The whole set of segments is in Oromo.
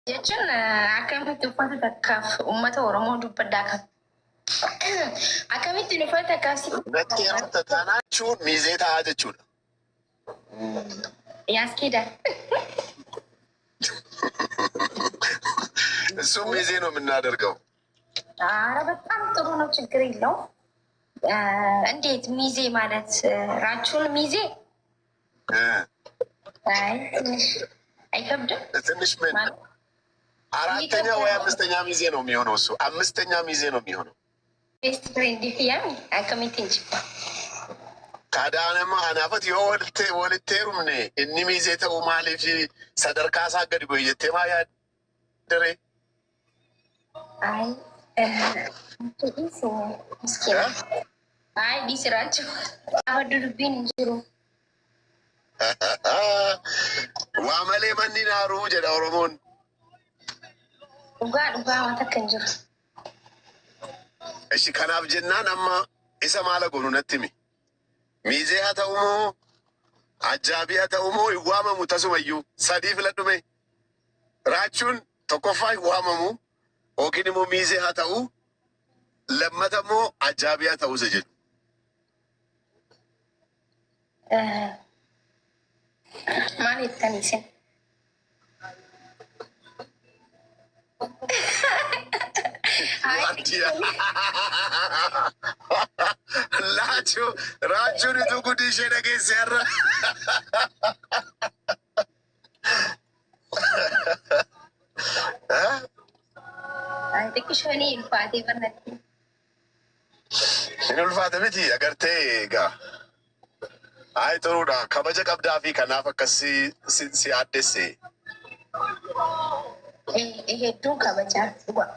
Jechuun akkamitti uffata takkaaf uummata Oromoo dubbaddaa kan akkamittiin uffata takkaaf si Natti heerumta taanaan jechuun miizee ta'aa jechuudha. ያስኬዳል። እሱም ሚዜ ነው የምናደርገው። ኧረ በጣም ጥሩ ነው፣ ችግር የለውም። እንዴት ሚዜ ማለት ራቹን ሚዜ? አይ ትንሽ አይከብድም? ትንሽ ምን አራተኛ ወይ አምስተኛ ሚዜ ነው የሚሆነው። እሱ አምስተኛ ሚዜ ነው የሚሆነው። Best friend ያም akkamitti jibba Kaadaanama anaafat yoo walitti heerumne inni miizee ta'uu maaliif sadarkaa isaa gadi bu'e jettee maa yaaddare? አይ ምስኪና አይ ዲስራችሁ አበዱ dubbiin hin jiru. Waa malee manni naaruu jedha Oromoon. Dhugaa dhugaa waan takka hin jiru. Ishi kanaaf jennaan amma isa maala goonu natti himi. Miizee haa ta'u moo ajaabii haa ta'u moo hin waamamu tasumayyuu sadii filadhume. Raachuun tokkoffaa hin waamamu yookiin immoo miizee haa ta'u lammata immoo ajaabii haa ta'u isa jedhu. Maal jettan isin? Laachuu raachuun utuu gudii ishee dhageesse har'a. Xiqqishoon ulfaatee barnatti. Hin ulfaate miti agartee egaa. Ayi xuruudha kabaja qabdaa fi kanaaf akkas si addesse. Hedduun kabajaa dhugaa.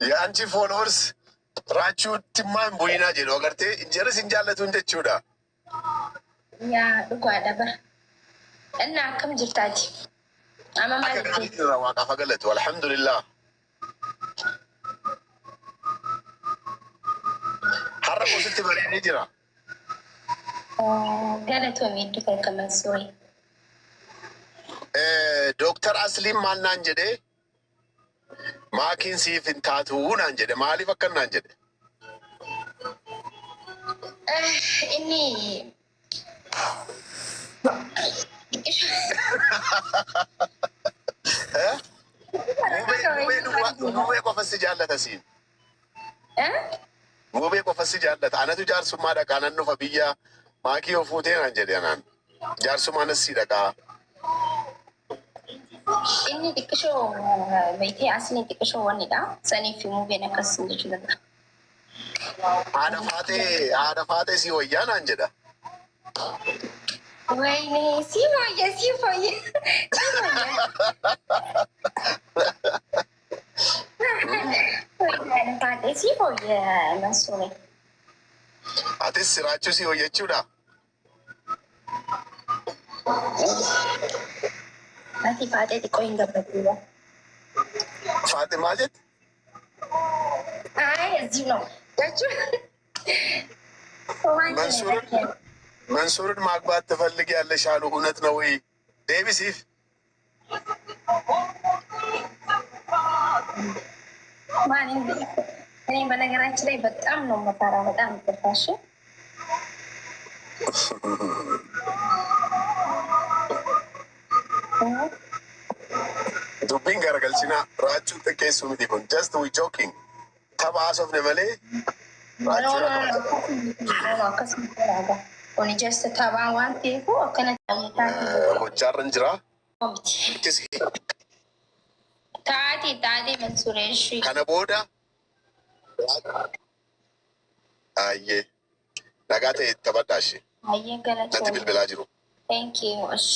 የአንቺ followers raachuutti hin bu'inaa jedhu agartee injeeris hin jaallatuun jechuudha. Yaa dhugaadha bara. Inni akkam jirtaati? Amma maal Akka jettee? gaariitti irraa waaqaaf haa galatu alhamdulillah. Har'a kuusitti bareedee jira. Galatoomii hedduu kan kamansuure. Dooktar Asliin maal naan jedhee maakiin siif hin taatuu naan jedhe maaliif akkan naan jedhe? Inni Mubee qofa si jaallata siin. Mubee qofa si jaallata. Anatu jaarsummaa dhaqaa nan dhufa biyya maakii of fuutee naan jedhe anaan. Jaarsummaan si dhaqaa. Inni xiqqishoo beektee asni xiqqishoo wannidha. Saniif mubeen akkas jechuu danda'a. Haadha faatee si wayyaa naan jedha. ወይኔ ሲፎየ ሲፎየ ሲፎየ ሲፎየ መንሱሬ። Atis siraachuu si wayyachuudha. Ati faatee xiqqoo hin gabbatu. Faatee maal jette? አይ እዚሁ ነው jechuun. መንሱርን ማግባት ትፈልጊያለሽ አሉ። እውነት ነው ወይ? deebisiif. ማን እኔ በነገራችን ላይ በጣም ነው የምፈራው። በጣም ይቅርታሽ። Dubbiin garagalchinaa raachuu xiqqeessuu miti kun just we joking. Tapha haasofne malee raachuu Akkasuma kun just taphaa waan ta'eef akkana hojjaarra hin jira. miti. Taate taate Mansuuree ishee. Kana booda ayyee nagaa ta'e taphadhaa ishee Ayyee natti galatoomii. bilbilaa jiru. Thank you. እሺ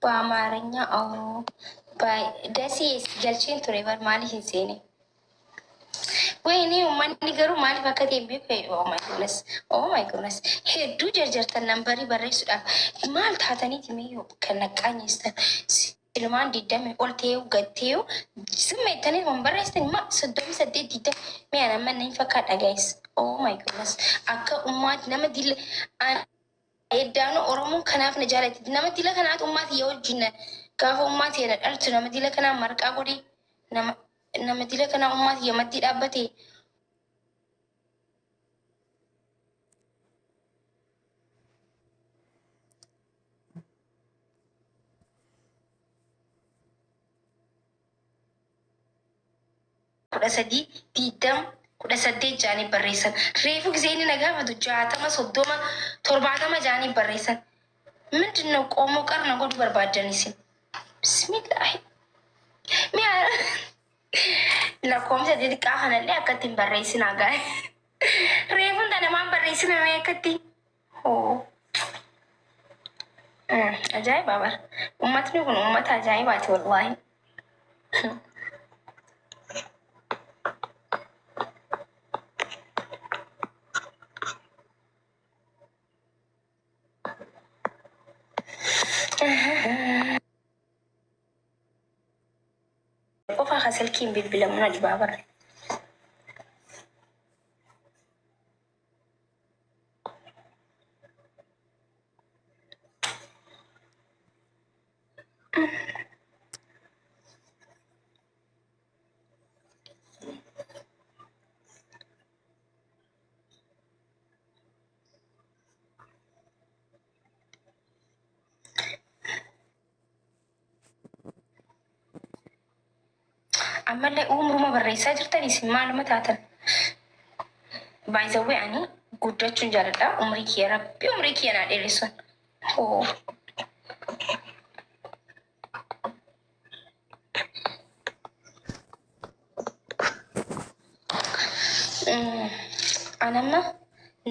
በአማርኛ አውሩ። ደሴ galcheen ture bar maaliif hin seene? Wayne uummanni garuu maaliif akka ta'e hin beeku. Oh my goodness. Oh my goodness. Hedduu jarjartan nambarii barreessuudhaaf maal taataniiti mee kan naqqaanyeestan? Ilmaan 20 ol ta'ee gattee simmeettanii waan barreessitan ma 38 20 mee ana amma hin fakkaadha guys. Oh my goodness. Akka ummaatti nama dila Ibiddaanuu Oromoon kanaaf na jaalatti. Nama dila kanaatu ummaa tiyya wajjin gaafa ummaa tiyya na dhaltu nama dila kanaa marqaa godhe, nama dila kanaa ummaa tiyya maddii dhaabbate. 13, 20, 18 jaanii barreessan. Reefu gisee inni na gaafatu 60, 30, 70 jaanii barreessan. ምንድን ነው ቆሞ ቀር na godhu barbaaddan isin? Bismillaahi. Mi'a lakkoomsa xixiqqaa kanallee akkatti hin barreessinaa gaa'e. Reefuun tana maan barreessina mee akkatti? Hoo. Ajaa'iba bara. Uummatni kun uummata ajaa'ibaati wallaahi. Qofaa ka silkiin bilbilamu na dhibaa bara. Ammallee umruma barreessaa jirtan isin maaluma taatan? Baay'isawwee ani guddachuun jaaladha. Umrii kiyya Rabbi umrii kiyya naa dheeressuun. Hoo. Anamma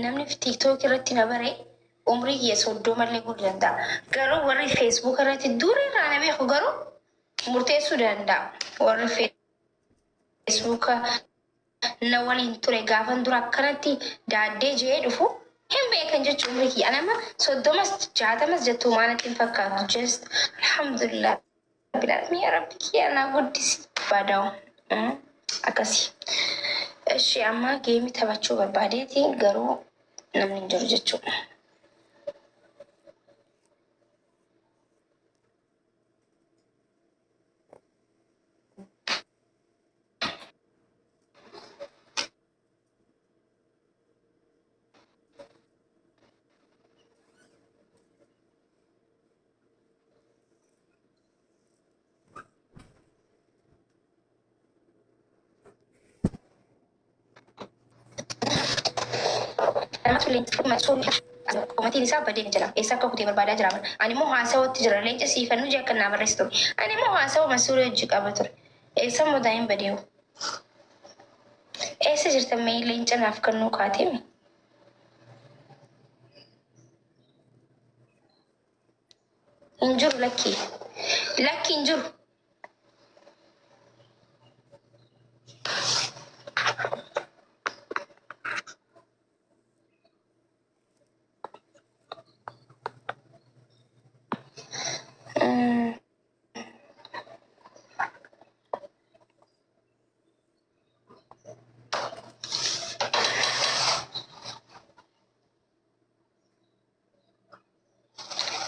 namni TikTok irratti na bare umrii kiyya 30llee guutuu danda'a. Garuu warri Facebook irratti dura irraa na beeku garuu murteessuu danda'a. Warri Facebook na waliin ture gaafan dura akkanatti daaddee jee dhufu hin beekan jechuun umrii kiyya. Anamma 30s 60s jettu maanatti hin fakkaatu. Just alhamdulillah. Rabbil Rabbi kiyya naa guddisi. Badaa'u. Akkasii. Ishi amma geemii taphachuu barbaadeeti garuu namni hin jiru jechuudha. Komatiin isaa badee jira. Eessa akka kutee barbaadaa jira. Ani immoo haasawatti jira. Leenca siifannuu jee akka naa barreessu ture. Ani immoo haasawa masuura hojii qaba ture. Eessa immoo daa'im badeewu? Eessa jirta mee leenca naaf kennuu kaatee? Hin jiru lakki. Lakki hin jiru.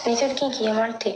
Neetworkiin kiyya maal ta'e?